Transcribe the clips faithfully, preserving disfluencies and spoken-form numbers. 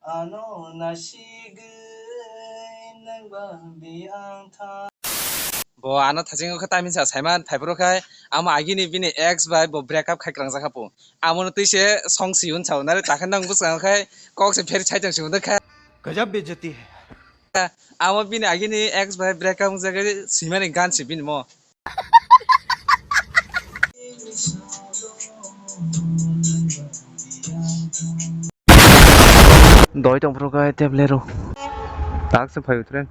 Ano nasigwi nangba biyang tha. Bo ano thajingo khe tamisa saiman phaiphuru khai amo agini bini ex bai bo break up khai kwrang jakha po. Amono twi se song si un sao nare takhe nang bwskango khai kok se pheri sai tong si un kha. Gajab bejati hai. Amo bini agini ex bai break up wngjakgwi swimani gan si bini mo. Doi tong phuru khe table ro. Tak se phai utre.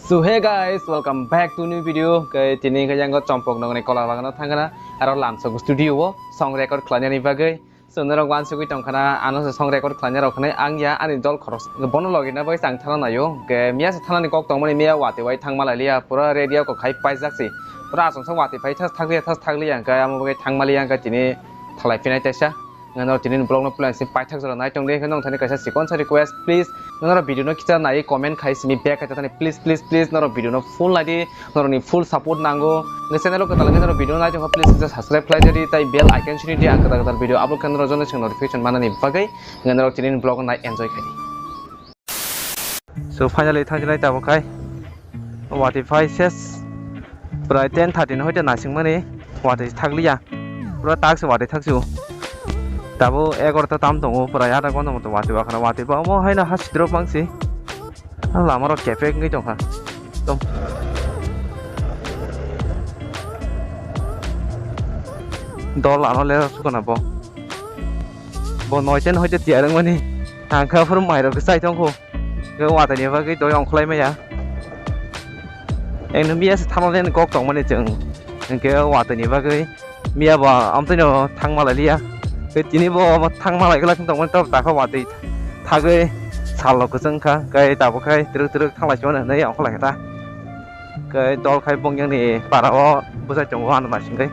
So hey guys, welcome back to new video. Khe tini khe yang chompok nongni kola bagano thangana aro lamsok studio o song record khlainani bagwi. So, norok wansugwi tongkhana, ano se song record khlainai rok hinwi ang ya, ani dol khoroksa bono logina bai chang thana naio. Hwnkhe miya se thanani kok tongmani, miya watwi bai thangma lailiya, pura radio kok khai paijak se. Pura asongsa watwi phai thas thakliya, thas thakliya, hwnkhe amo bagwi thangma liya, hwnkhe tini thalai phinai taisa. Norok tini vlog no puila simi paithak jora nai tongdi, hwnkhe nong thani kaisa chikonsa request, please. Norok video no kicha nai comment khai simi back khai thani, please, please, please, norok video no full naidi. Norokni full support nango. Hwnkhe channel o kwtal hwnkhe norok video nai tongkha, please kisa subscribe khlai di, tai bell icon sini di, ang kwtal kwtal video upload khe norok jono chwng notification manani bagwi. Hwnkhe norok tini vlog nai enjoy khai di. So finally thangsinai tabuk khai watwi phai ses. Prai ten thirty ni hoite nasingmani watwi thakliya. Pura tak se watwi thak sio. Tabuk egarota tam tongo, prai adak bono moto watwi bakhana watwi ba omo haino ha sidrok mangsi. Lama rok kepek wngwi tongkha. Ekdom. Dol ano le sukana bo. Bo noiten hoite tiyar wngmani. Tangkha phuru mairok chai tongkho. Ke watani bagwi doi ongkhlai maya. Ekno miya se thangmani kok tongmani chwng. Hwnkhe watani bagwi. Miya bo amtwino thangma lailiya. Tei tini bo omo thangma lai glak wng tongmani, tabuk takha watwi thagwi salo kwchwng kha, kai tabuk khai twrwk twrwk thanglai sio hinwi ongkha lai kha ta. Kai dol khai bongyang ni para o bwsai tongo ano naisingwi.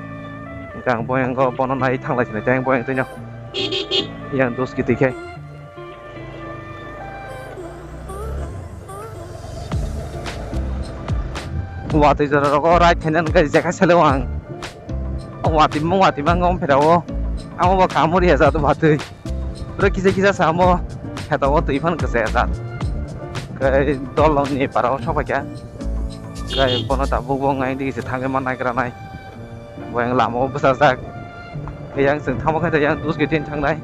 Hwnkhe ang boyang o bono nai thanglai sinai tei boyang twino yang dos kiti khai. Watwi jora rogo ride khaina hwnkhe jekai sale o ang. Watwi mung watwi mango phera o. Amo bo kamuri ya jadu watwi. Bro kisa kisa samo kheta o twi phan kasa ya jat. Kai dol ni para o sopai kha. Kai bono tabuk bo ngai digi se thangwi man nai gra nai. Bo yang lama o bwsajak. Yang chwng thangma khe yang dus kitin thangnai.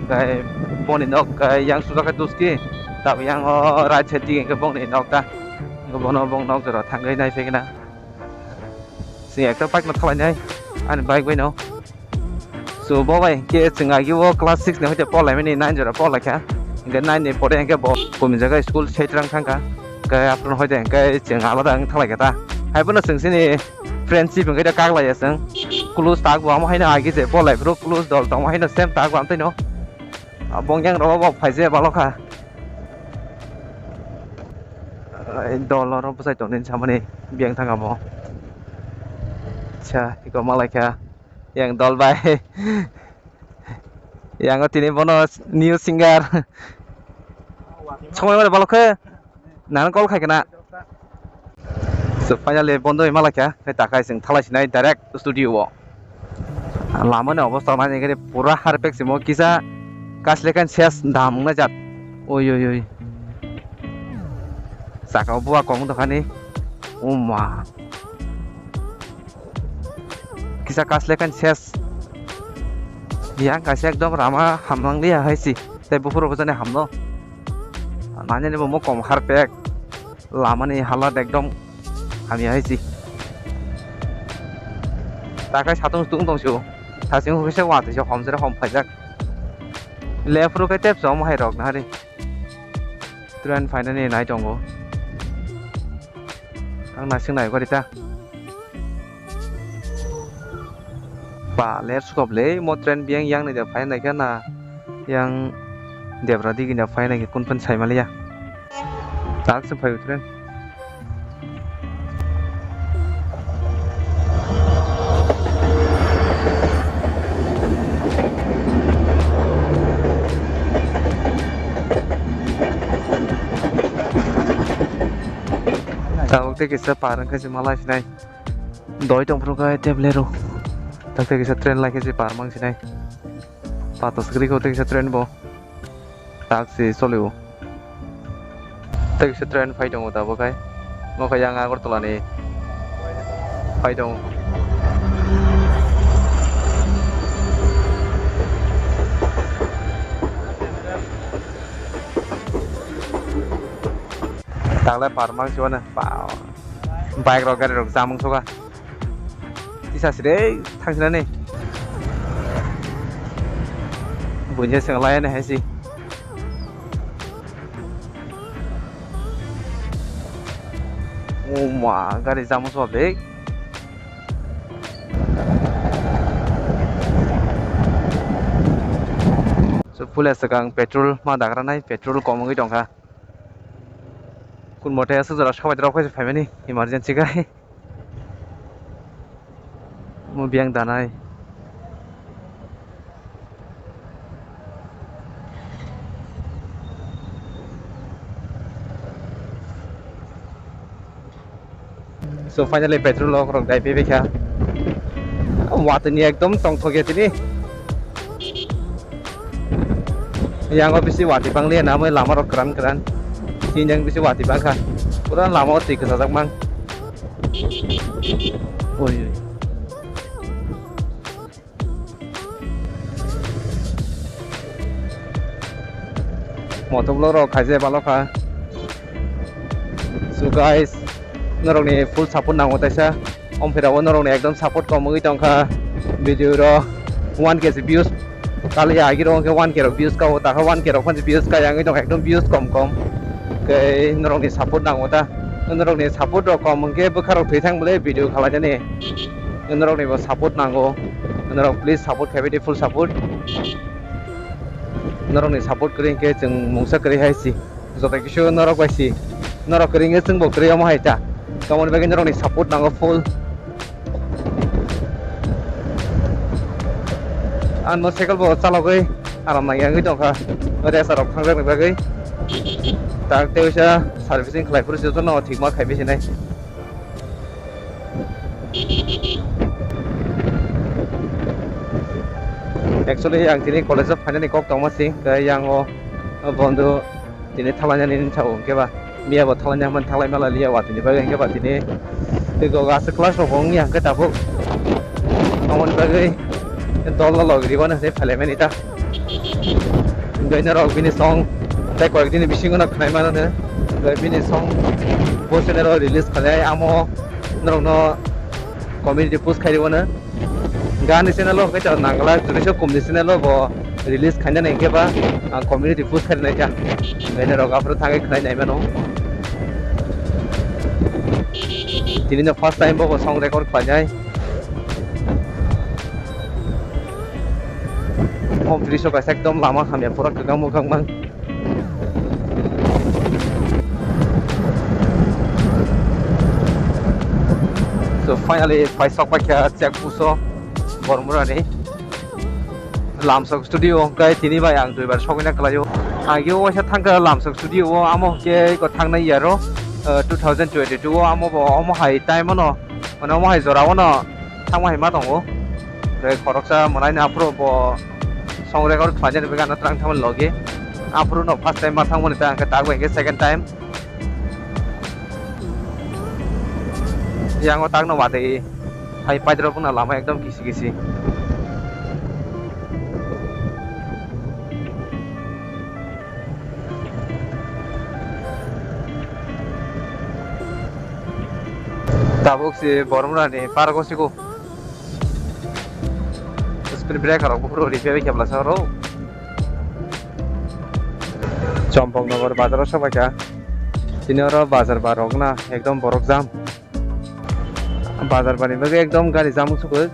Kai boni nok kai yang sujak khe dus ki. Tab yang o right side digi khe bongni nok ta. Bono bong nok jora thangwi nai phegina. Sing ekta bike no thalai nai. Ani bike bai no. So bo bai ke chwng agi o class six ni hoite polaimani nine jora polaikha. Hingke nine ni pore hingke bo kumi jaga school seitrang thangkha. Hingke after hoite hingke chwng alada wng thanglaikha ta. Hai bono chwng chini friendship hingke ta kaglaiya chwng. Close tak bo amo haino agi je polai bro close dol tongma haino same tak bo amtwino. Abong yang rogo bo phaije balokha. Ai dol oro bwsai tongni samani biyang thangkha bo. Cha iko malaikha. Yang dol bai. Yang o tini bono new singer. Somoi mare balok khe. Nang call khai kana. So finally bondo ima laikha. Khai takai sing thalai sinai direct studio o. Lama ni obostha nai khe pura harpek simo kisa kaslekan ses dam na jat. Oi oi oi. Saka o bua kong dokhani. Uma. Kisa kaslekan ses. Yang kaisa ekdom rama hamlang liya hai si. Tei buphuru bujani hamno. Nani ni bo mo kom harpek. Lama ni halat ekdom hamya hai si. Takai satung sutung tong si o. Thasing hukise watwi se homsere hom phaijak. Lephuru khe tep chom hai rok nahari. Train phainani nai tongo. Ang naising nai gori ta. Ba ler sukop le mo train biyang yang ni de phai nai khe na yang debra digi na phai nai khe kun phan sai maliya. Tak se phai train. Tabuk tei kisa par wngkha se malai sinai. Doi tongphuru khe table rw. Tak tak kisa train lai khe se par mang sinai. Pato sikri ko tak kisa train bo. Tak se choli o. Tak kisa train phai tongo tabuk hai. Nokha yang Agartala ni phai tongo. Tagle par mang se mano. Bike rok gari rok jamung soka. Tisa side thangsinani. Buinse seng laiya ni hai si. Oma gari jamo sobe. So pule swkang petrol ma dagra nai, petrol kom wngwi tongkha. Kun mote aswk jora sabai rok phaimani emergency gai. Mo biyang danai. So finally petrol rok rok dai pebe kha. Watwi ni ekdom tongthok ya tini. Yango bisi watwi bang liya namwi lama rok kwran kwran. Tini yang bisi watwi bang kha. Pura lama o twi kwchajak mang. Oi, oi. Motovlog rok khaijak balo kha. So guys, norokni full support nango taisa. Omphirao norokni ekdom support kom wngwi tongkha. Video rok one K se views kaliya, agiro hwnkhe one K rok views kao, takha one K rok phano views kaya wngwi tong, ekdom views kom kom. Tei norokni support nango ta. Norokni support rok kom hwnkhe bwkha rok thwi thang bwle video khalainani. Norokni bo support nango. Norok please support khaibidi, full support. Norokni support kwrwi hwnkhe chwng mungsa kwrwi hai si. Joto kisu norok bai si. Norok kwrwi hwnkhe chwngbo kwrwi omo hai ta. Tamoni bagwi norokni support nango full. Ang bo cycle bo chalogwi aram nangya wngwi tongkha. Resa rok thangjakni bagwi. Tak tei uisa servicing khlai phuru se jotono thikma khaiwi sinai. Actually, ang tini college o phainani kok tongma si, tei yang o bondo tini thanglainani hinwi sao, hwnkhe ba miya bo thanglaina hwnmani thanglai mala liya watwi ni bagwi, hwnkhe ba tini tei go aswk class rok bo wngya hwnkhe tabuk, aboni bagwi dol no log ribani hinwi phailaimani ta. Hwnkhe norok bini song tei koyek dini bisingo no khwnai mano hwnkhe bini song bo channel o release khlainai, amo norokno community post khai rwno. Gani channel o hwnkhe to Nangla Jurisa Kumni channel o bo release khainani hwnkhe ba ang community post khai rwnai kha. Bini rok aphuru thangwi khwnai nai mano. Tini no first time bo bo song record khlainai. Om tris o kaisa ekdom lama hamya pura kwkang mwkang mang. So finally phai sok paikha check post o Bormura ni Lamsok studio hwnkhe tini bai ang duibar sogwina kwlaio. Ang yo waisa thangkha Lamsok studio o, amo hwnkhe ko thangnai year o, uh, two thousand twenty-two o amo bo omo hai time o no, mane omo hai jora o no thangma hai ma tongo. Tei khoroksa mwnaino aphuru bo song record khlainani bagwi ano twlang thangmani logi. Aphuru no first time ma thangmani ta hwnkhe tak bai hwnkhe second time. Yang o tak no watwi hai paidrop wngna lama ekdom kisi kisi. Tabuk si Bormura ni park o sigo. Speed breaker rok buphuru ri pebe kebla sa ro. Chompok Nogor bazar o sobaikha. Tini oro bazar bar rok na ekdom borok jam. Bazar bar ni bagwi ekdom gari jam wngsukwk.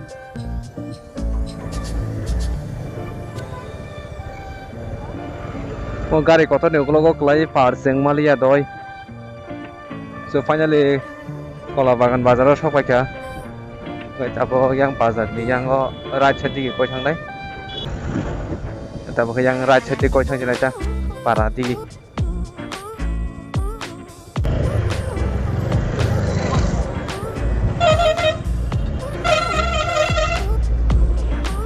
O gari kotor ni ukologo kwlai par chwng maliya doi. So finally Kola Bagan bazar o sok paikha. Oke, tabuk yang bazar ni yang o right side digi koi thangnai. Tabuk yang right side digi koi thang jinai ta para digi.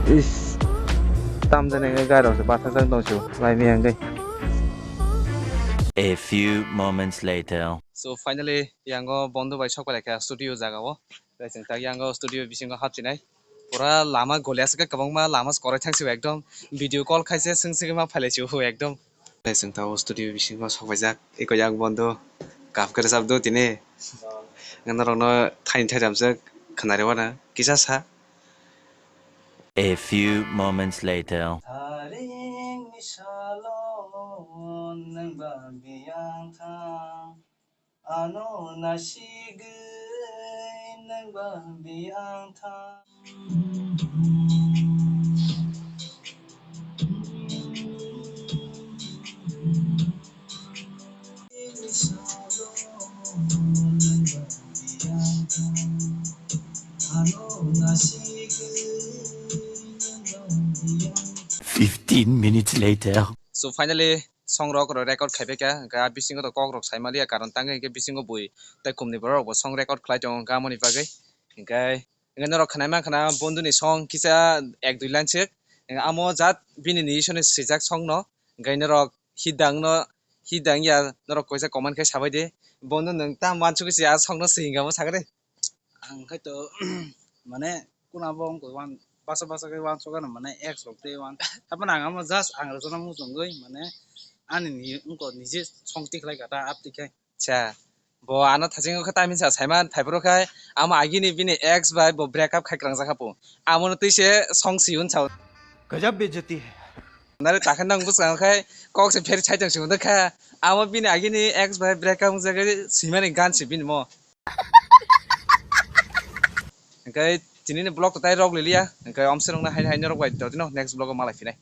Is, tamjani wngwi gari rok se bathajak tong su, lai miyang de. A few moments later. So finally, yango Bondo bai sok pai kha studio jaga o. Tei chwng tak yango studio bisingo hapchinai. Pura lama goliya se kwbangma lama se kwrwi thang se ekdom. Video call khaise swng swngwi ma phailai se ekdom. Tei chwng tabuk studio bisingo sok paijak. Eko yang Bondo. Kaham khe rwchapdo tini. Norokno thaini thairam se khwnari wana. Kisa sa. A few moments later. Tharingni salon nwng ba biyang thang, ano nasigwi nwng ba biyang thang. Fifteen minutes later. So finally, song rok record khai pai kha, hwnkhe a bisingo to kok rok sai maliya, karon tangwi hwnkhe bisingo bui tei kumni borok rok bo song record khlai tongo, hwnkhe amoni bagwi. Hwnkhe, hwnkhe norok khwnai mankha na Bonduni song kisa ek dui line swk, hwnkhe amo jat bini ni isoni swijak song no, hwnkhe norok hidang no, hidang ya norok koisa comment khe sabai di, Bondo nwng tam wansugwi se a song no swi hwnkhe amo sakhe de. Ang khaito mane kuna bo wngkha wan basa basa khe wansuk ano mane ex rok tei wan. Haphano ang amo just ang rwchapna muchungwi mane ani ni wngkha nije song tikhlai kha ta ap tikhe. Cha, bo ano thaching khe tamisa saiman phaiphuru khai amo agini bini ex bai bo break up khai kwrang jakha po. Amo no twi se song si un chao. Gajab bejati hai. Nare takhe nang bwskango khai kok se pheri chai tong si un kha. Amo bini agini ex bai break up wng jagwi simani gan si bini mo. Hwnkhe tini ni vlog to tai rok liliya. Hwnkhe omse rokno hai hai norok bai totino next vlog o malai phinai.